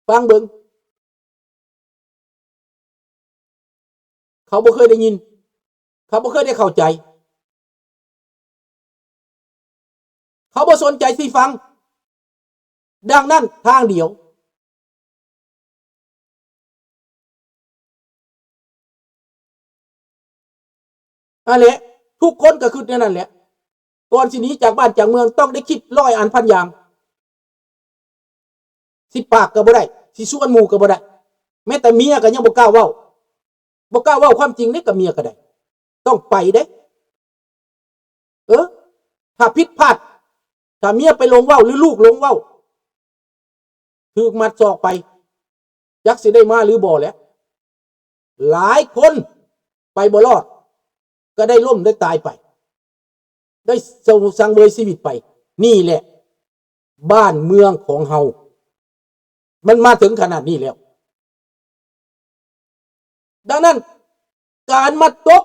ຟັງເບິ່ງ. ເຂົາບໍ່ເຄີຍໄດ້ຍິນ, ເຂົາບໍ່ເຄີຍໄດ້ເຂົ້າໃຈ, ເຂົາບໍ່ສົນໃຈຊິຟັງ. ດັ່ງນັ້ນທາງດຽວ ນັ້ນແຫຼະ, ທຸກຄົນກໍຄິດແນວນັ້ນແຫຼະ. ກ່ອນຊິໜີຈາກບ້ານຈາກເມືອງ ຕ້ອງໄດ້ຄິດຮ້ອຍອັນພັນຢ່າງ. ສິບປາກກໍບໍ່ໄດ້, ຊິຊວນໝູ່ກໍບໍ່ໄດ້, ແມ້ແຕ່ເມຍກໍຍັງບໍ່ກ້າເວົ້າ, ບໍ່ກ້າເວົ້າຄວາມຈິງເດ້ກັບເມຍກໍໄດ້, ຕ້ອງໄປເດ້. ເອີ ຖ້າຜິດພາດ, ຖ້າເມຍໄປຫຼົງເວົ້າ ຫຼື ລູກຫຼົງເວົ້າ, ຖືກມັດສອກໄປ, ຈັກຊິໄດ້ມາຫຼືບໍ່ແຫຼະ. ຫຼາຍຄົນໄປບໍ່ລອດ, ກໍໄດ້ລົ້ມໄດ້ຕາຍໄປ, ໄດ້ສັງເຫວີຍຊີວິດໄປ. ນີ້ແຫຼະ ບ້ານເມືອງຂອງເຮົາ ມັນມາເຖິງຂະໜາດນີ້ແລ້ວ. ດັ່ງນັ້ນ ການມາຕົກ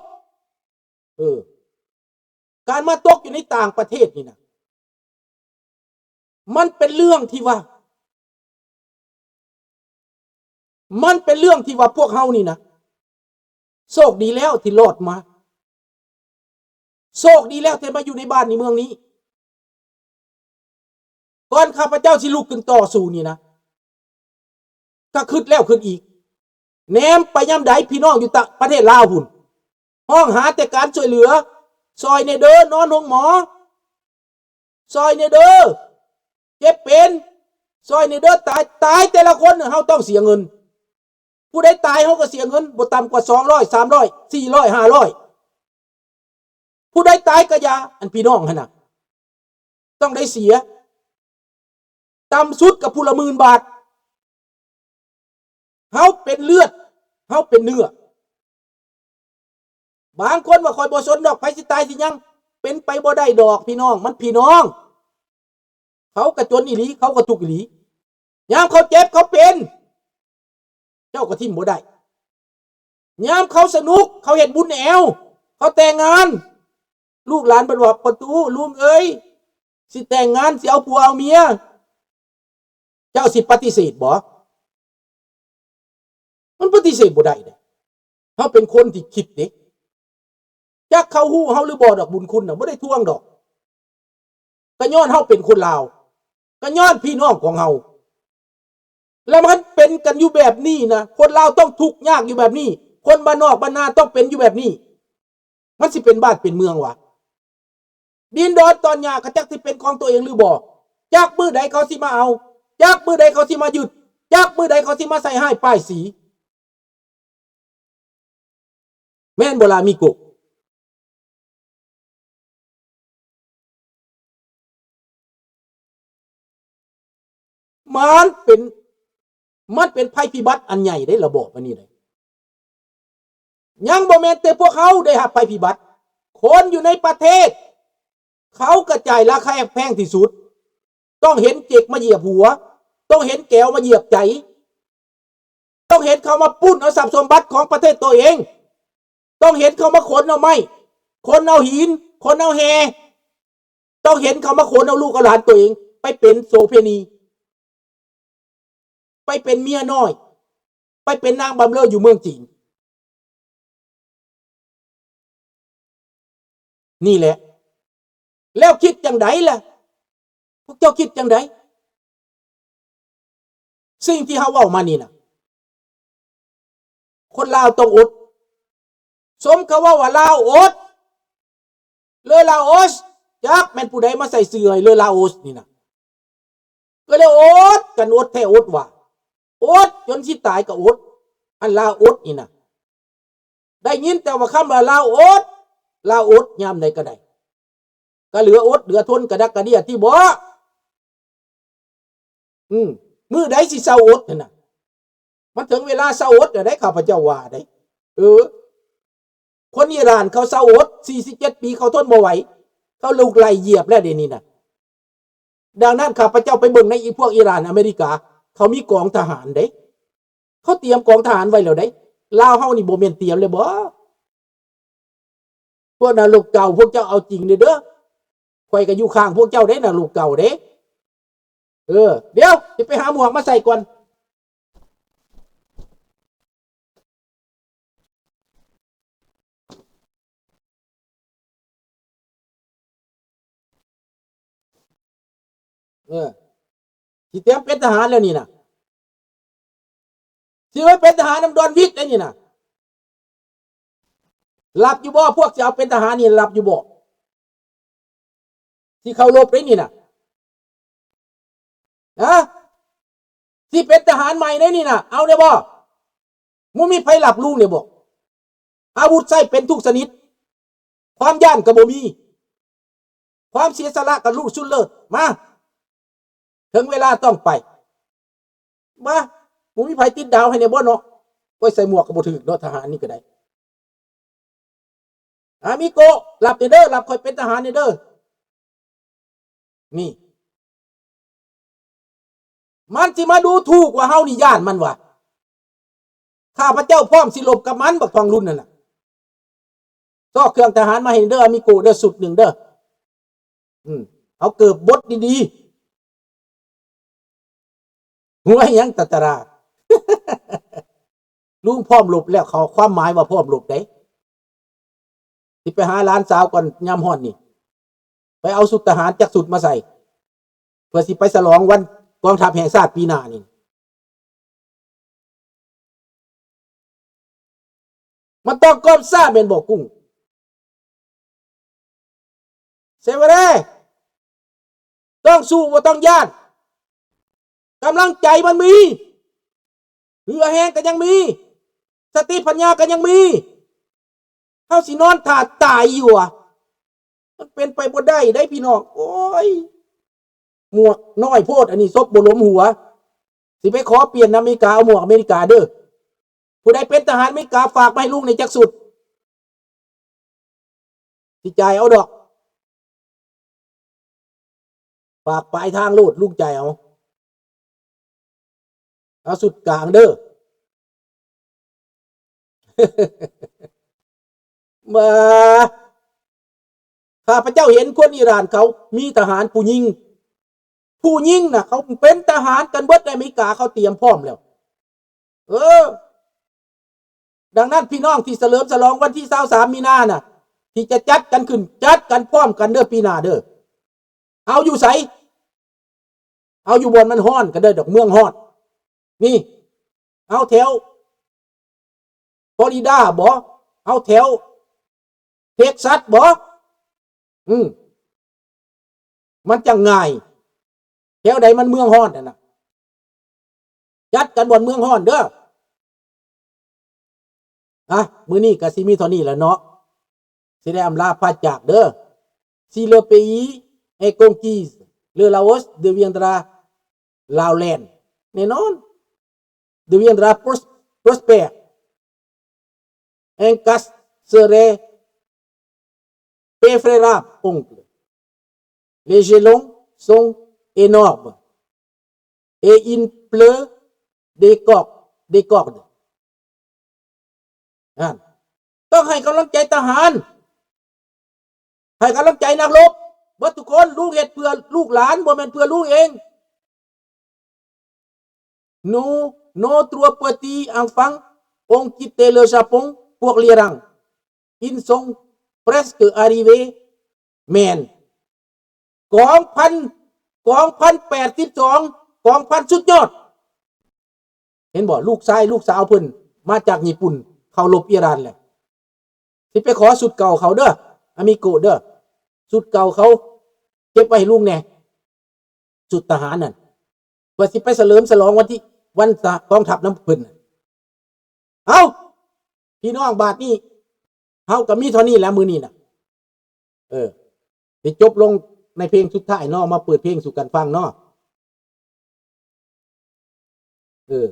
ເອີ ການມາຕົກຢູ່ໃນຕ່າງປະເທດນີ້ນະ ມັນເປັນເລື່ອງທີ່ວ່າ ມັນເປັນເລື່ອງທີ່ວ່າພວກເຮົານີ້ນະ ໂຊກດີແລ້ວທີ່ລອດມາ, ໂຊກດີແລ້ວທີ່ມາຢູ່ໃນບ້ານໃນເມືອງນີ້. ກ່ອນຂ້າພະເຈົ້າຊິລຸກຂຶ້ນຕໍ່ສູ້ນີ້ນະ ກໍຄິດແລ້ວຄິດອີກ, ແນມໄປຍາມໃດ ພີ່ນ້ອງຢູ່ຕະ ປະເທດລາວພຸ້ນ ຮ້ອງຫາແຕ່ການຊ່ວຍເຫຼືອ, ຊ່ອຍແດ່ເດີ ນອນໂຮງໝໍ, ຊ່ອຍແດ່ເດີ ເຈັບເປັນ, ຊ່ອຍແດ່ເດີ ຕາຍ, ຕາຍແຕ່ລະຄົນເຮົາຕ້ອງເສຍເງິນ, ຜູ້ໃດຕາຍເຮົາກໍເສຍເງິນ ບໍ່ຕ່ຳກວ່າສອງຮ້ອຍ ສາມຮ້ອຍ ສີ່ຮ້ອຍ ຫ້າຮ້ອຍ. ຜູ້ໃດຕາຍກໍຢ່າ, ອັນພີ່ນ້ອງຫັ້ນນະ ຕ້ອງໄດ້ເສຍ, ຕ່ຳສຸດກໍຜູ້ລະໝື່ນບາດ. ເຮົາເປັນເລືອດ, ເຮົາເປັນເນື້ອ. ບາງຄົນວ່າ ຂ້ອຍບໍ່ສົນດອກ ໃຜຊິຕາຍຊິຫຍັງ, ເປັນໄປບໍ່ໄດ້ດອກພີ່ນ້ອງ, ມັນພີ່ນ້ອງ. ເຂົາກໍຈົນອີ່ຫຼີ, ເຂົາກໍທຸກອີ່ຫຼີ. ຍາມເຂົາເຈັບເຂົາເປັນ, ເຈົ້າກໍຖິ້ມບໍ່ໄດ້. ຍາມເຂົາສະໜຸກ, ເຂົາເຮັດບຸນແອວ, ເຂົາແຕ່ງງານ, ລູກຫຼານເພິ່ນວ່າ ປະຕູ ລຸງເອີຍ, ຊິແຕ່ງງານ, ຊິເອົາຜົວເອົາເມຍ, ເຈົ້າຊິປະຕິເສດບໍ່? ມັນປະຕິເສດບໍ່ໄດ້ເດ້. ເຮົາເປັນຄົນທີ່ຄິດເດ້. ຈັກເຂົາຮູ້ເຮົາຫຼືບໍ່ດອກ, ບຸນຄຸນນະ ບໍ່ໄດ້ທວງດອກ. ກໍຍ້ອນເຮົາເປັນຄົນລາວ, ກໍຍ້ອນພີ່ນ້ອງຂອງເຮົາ. ແລ້ວມັນເປັນກັນຢູ່ແບບນີ້ນະ, ຄົນລາວຕ້ອງທຸກຍາກຢູ່ແບບນີ້, ຄົນບ້ານນອກບ້ານນາຕ້ອງເປັນຢູ່ແບບນີ້. ມັນຊິເປັນບ້ານເປັນເມືອງຫວາ? ດິນດອນຕອນຫຍ້າກໍຈັກຊິເປັນຂອງຕົວເອງຫຼືບໍ່? ຈັກມື້ໃດເຂົາຊິມາເອົາ? ຈັກມື້ໃດເຂົາຊິມາຍຶດ? ຈັກມື້ໃດເຂົາຊິມາໃສ່ຮ້າຍປ້າຍສີ? ແມ່ນບໍ່ລະ ມີໂກ? ມັນເປັນ, ມັນເປັນໄພພິບັດອັນໃຫຍ່ເດ້ ລະບອບອັນນີ້ເດ້. ຍັງບໍ່ແມ່ນແຕ່ພວກເຮົາໄດ້ຮັບໄພພິບັດ, ຄົນຢູ່ໃນປະເທດ ເຂົາກະຈ່າຍລາຄາແພງທີ່ສຸດ. ຕ້ອງເຫັນເຈັກມາຢຽບຫົວ, ຕ້ອງເຫັນແກວມາຢຽບໃຈ, ຕ້ອງເຫັນເຂົາມາປຸ້ນເອົາຊັບສົມບັດຂອງປະເທດໂຕເອງ, ຕ້ອງເຫັນເຂົາມາຂົນເອົາໄມ້, ຂົນເອົາຫີນ, ຂົນເອົາແຮ່, ຕ້ອງເຫັນເຂົາມາຂົນເອົາລູກເອົາຫຼານໂຕເອງໄປເປັນໂສເພນີ, ໄປເປັນເມຍນ້ອຍ, ໄປເປັນນາງບຳເລີຢູ່ເມືອງຈີນ. ນີ້ແຫຼະ. ແລ້ວຄິດຈັ່ງໃດລະ? ພວກເຈົ້າຄິດຈັ່ງໃດ? ສິ່ງທີ່ເຮົາເວົ້າມານີ້ນະ, ຄົນລາວຕ້ອງອົດ. ສົມເຂົາເວົ້າວ່າລາວອົດ, ເລີລາໂອສ, ຈັກແມ່ນຜູ້ໃດມາໃສ່ຊື່ໃຫ້ເລີລາໂອສນີ້ນະ. ກໍເລີອົດກັນ, ອົດແທ້ອົດວ່າ, ອົດຈົນຊິຕາຍກໍອົດ, ອັນລາວອົດນີ້ນະ. ໄດ້ຍິນແຕ່ວ່າຄຳວ່າລາວອົດ, ລາວອົດຍາມໃດກໍໄດ້, ກໍເຫຼືອອົດເຫຼືອທົນກະດັກກະເດຍຕິບໍ? ອືມ, ມື້ໃດຊິເຊົາອົດຫັ້ນນະ? ມັນເຖິງເວລາເຊົາອົດແລ້ວໃດ໋, ຂ້າພະເຈົ້າວ່າໃດ໋. ເອີ, ຄົນອີຣານເຂົາເຊົາອົດ, ສີ່ສິບເຈັດປີເຂົາທົນບໍ່ໄຫວ, ເຂົາຖືກໄລ່ຢຽບແລ້ວດຽວນີ້ນະ. ດັ່ງນັ້ນ ຂ້າພະເຈົ້າໄປເບິ່ງໃນອີພວກອີຣານ, ອາເມລິກາ, ເຂົາມີກອງທະຫານເດ້, ເຂົາຕຽມກອງທະຫານໄວ້ແລ້ວເດ້. ລາວເຮົານີ້ບໍ່ແມ່ນຕຽມແລ້ວບໍ? ພວກນະລົກເກົ່າ, ພວກເຈົ້າເອົາຈິງເດີ້. ຂ້ອຍກໍຢູ່ຂ້າງພວກເຈົ້າເດ້, ນະລົກເກົ່າເດ້. ເອີ, ດຽວ ຊິໄປຫາໝວກມາໃສ່ກ່ອນ. ເອີ ຊິຕຽມເປັນທະຫານແລ້ວນີ້ນະ ຊິໄປເປັນທະຫານນຳດອນວິກໄດ໋ນີ້ນະ. ຮັບຢູ່ບໍ່? ພວກຊິເອົາເປັນທະຫານນີ້ຮັບຢູ່ບໍ່? ຊິເຂົ້າລົບໄດ໋ນີ້ນະ ຮະ? ຊິເປັນທະຫານໃໝ່ໄດ໋ນີ້ນະ ເອົາໄດ້ບໍ່? ບໍ່ມີໃຜຮັບລຸງໄດ້ບໍ່? ອາວຸດໃຊ້ເປັນທຸກຊະນິດ ຄວາມຢ້ານກໍບໍ່ມີ ຄວາມເສຍສະຫຼະກໍລຸສຸດເລີດ. ມາ ເຖິງເວລາຕ້ອງໄປ. ມາ ບໍ່ມີໃຜຕິດດາວໃຫ້ແດ່ບໍ່ເນາະ? ໂອ້ຍ ໃສ່ໝວກກໍບໍ່ຖືກເນາະ ທະຫານນີ້ກໍໄດ້. ອາມິໂກ ຮັບແດ່ເດີ ຮັບຂ້ອຍເປັນທະຫານແດ່ເດີ. ນີ້ ມັນຊິມາດູຖູກວ່າເຮົານີ້ຢ້ານມັນວ່າ ຂ້າພະເຈົ້າພ້ອມຊິລົບກັບມັນ ບັກທອງລຸນນັ້ນນະ. ຊອກເຄື່ອງທະຫານມາໃຫ້ເດີ ອາມິໂກເດີ ຊຸດໜຶ່ງເດີ. ອືມ ເອົາເກີບບົດດີໆ. ຫົວຫຍັງຕະຕະລາ ລຸງພ້ອມລົບແລ້ວ ເຂົາ ຄວາມໝາຍວ່າພ້ອມລົບເດ້. ຊິໄປຫາຫຼານສາວກ່ອນຍາມຮ້ອນນີ້ ໄປເອົາຊຸດທະຫານຈັກຊຸດມາໃສ່ ເພື່ອຊິໄປສະຫຼອງວັນກອງທັບແຫ່ງຊາດປີໜ້ານີ້. ມັນຕ້ອງກອບຊາແມ່ນບໍ່ກຸ້ງ? ເຊວະເຣ ຕ້ອງສູ້ ບໍ່ຕ້ອງຢ້ານ. ກຳລັງໃຈມັນມີ ເຫື່ອແຮງກໍຍັງມີ ສະຕິປັນຍາກໍຍັງມີ. ເຮົາຊິນອນຖ້າຕາຍຢູ່ຫວາ? ມັນເປັນໄປບໍ່ໄດ້ເດ້ພີ່ນ້ອງ. ໂອ້ຍ ໝວກນ້ອຍໂພດ ອັນນີ້ສົບບໍ່ຫຼົມຫົວ. ຊິໄປຂໍປ່ຽນນຳອາເມລິກາ ເອົາໝວກອາເມລິກາເດີ. ຜູ້ໃດເປັນທະຫານອາເມລິກາ ຝາກມາໃຫ້ລຸງແດ່ຈັກຊຸດ. ຊິຈ່າຍເອົາດອກ. ຝາກປາຍທາງໂລດ ລຸງຈ່າຍເອົາ. ເອົາຊຸດກາງເດີ. ມາ ຂ້າພະເຈົ້າເຫັນຄົນອີຣານເຂົາມີທະຫານຜູ້ຍິງ ຜູ້ຍິງນະ ເຂົາເປັນທະຫານກັນເບິດໃນອາເມລິກາ ເຂົາຕຽມພ້ອມແລ້ວ. ເອີ ດັ່ງນັ້ນ ພີ່ນ້ອງທີ່ສະເຫຼີມສະຫຼອງວັນທີຊາວສາມມີນານະ ທີ່ຈະຈັດກັນຂຶ້ນ ຈັດກັນພ້ອມກັນເດີ ປີໜ້າເດີ. ເອົາຢູ່ໃສ? ເອົາຢູ່ບ່ອນມັນຮ້ອນກໍໄດ້ດອກ ເມືອງຮ້ອນ. ນີ້ ເອົາແຖວຟລໍຣິດາບໍ? ເອົາແຖວເທັກຊັສບໍ? ອືມ ມັນຈັ່ງງ່າຍ. ແຖວໃດມັນເມືອງຮ້ອນຫັ້ນນະ ຈັດກັນບ່ອນເມືອງຮ້ອນເດີ. ອ່ະ ມື້ນີ້ກໍຊິມີເທົ່ານີ້ແຫຼະເນາະ ຊິໄດ້ອຳລາພາຈາກເດີ. Si le pays est conquis, le Laos deviendra Laoland. ແນ່ນອນ deviendra pros-, prospère. Un cas serait préférable, oncle. Les jalons sont énormes et il pleut des cor-, des cordes. ນັ້ນ ຕ້ອງໃຫ້ກຳລັງໃຈທະຫານ ໃຫ້ກຳລັງໃຈນັກລົບເບິດທຸກຄົນ. ລຸງເຮັດເພື່ອລູກຫຼານ ບໍ່ແມ່ນເພື່ອລຸງເອງ. Nos, nos trois petits enfants ont quitté le Japon pour l'Iran. Ils sont presque arrivés, ແມ່ນ ກອງພັນ ກອງພັນແປດສິບສອງ ກອງພັນສຸດຍອດ. ເຫັນບໍ່? ລູກຊາຍລູກສາວເພິ່ນມາຈາກຍີ່ປຸ່ນ ເຂົ້າລົບອີຣານແລ້ວ. ຊິໄປຂໍຊຸດເກົ່າເຂົາເດີ ອາມິໂກເດີ. ຊຸດເກົ່າເຂົາເກັບໄວ້ໃຫ້ລຸງແດ່ ຊຸດທະຫານນັ້ນ ເພື່ອຊິໄປສະເຫຼີມສະຫຼອງວັນທີ ວັນສະ ກອງທັບນຳເພິ່ນ. ເອົ້າ ພີ່ນ້ອງ ບາດນີ້ເຮົາກໍມີເທົ່ານີ້ແຫຼະມື້ນີ້ນະ. ເອີ ຊິຈົບລົງໃນເພງສຸດທ້າຍເນາະ ມາເປີດເພງສູ່ກັນຟັງເນາະ. ເອີ ອ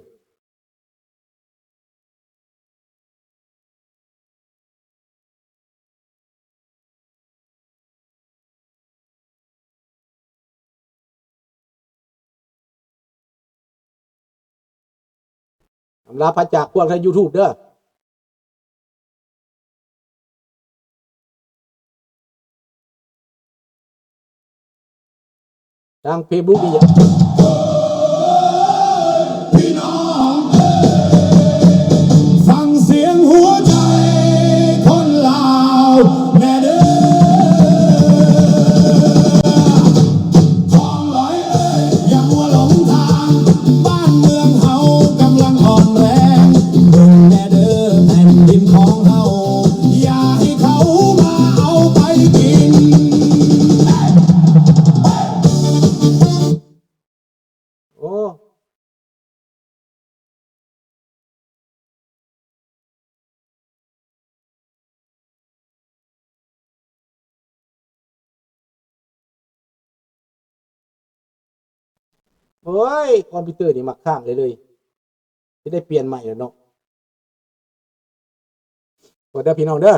ຳລາພາຈາກພວກໃນຢູທູບເດີ. ທາງເຟສບຸກນີ້ ພີ່ນ້ອງເອີຍ ຟັງສຽງຫົວໃຈຄົນລາວແດ່ເດີ ຂອງຫຼອຍເອີຍ. ໂອ້ຍ ຄອມພິວເຕີນີ້ມັກຄ້າງເລີຍໆ ຊິໄດ້ປ່ຽນໃໝ່ແລ້ວເນາະ. ໂທດເດີພີ່ນ້ອງເດີ.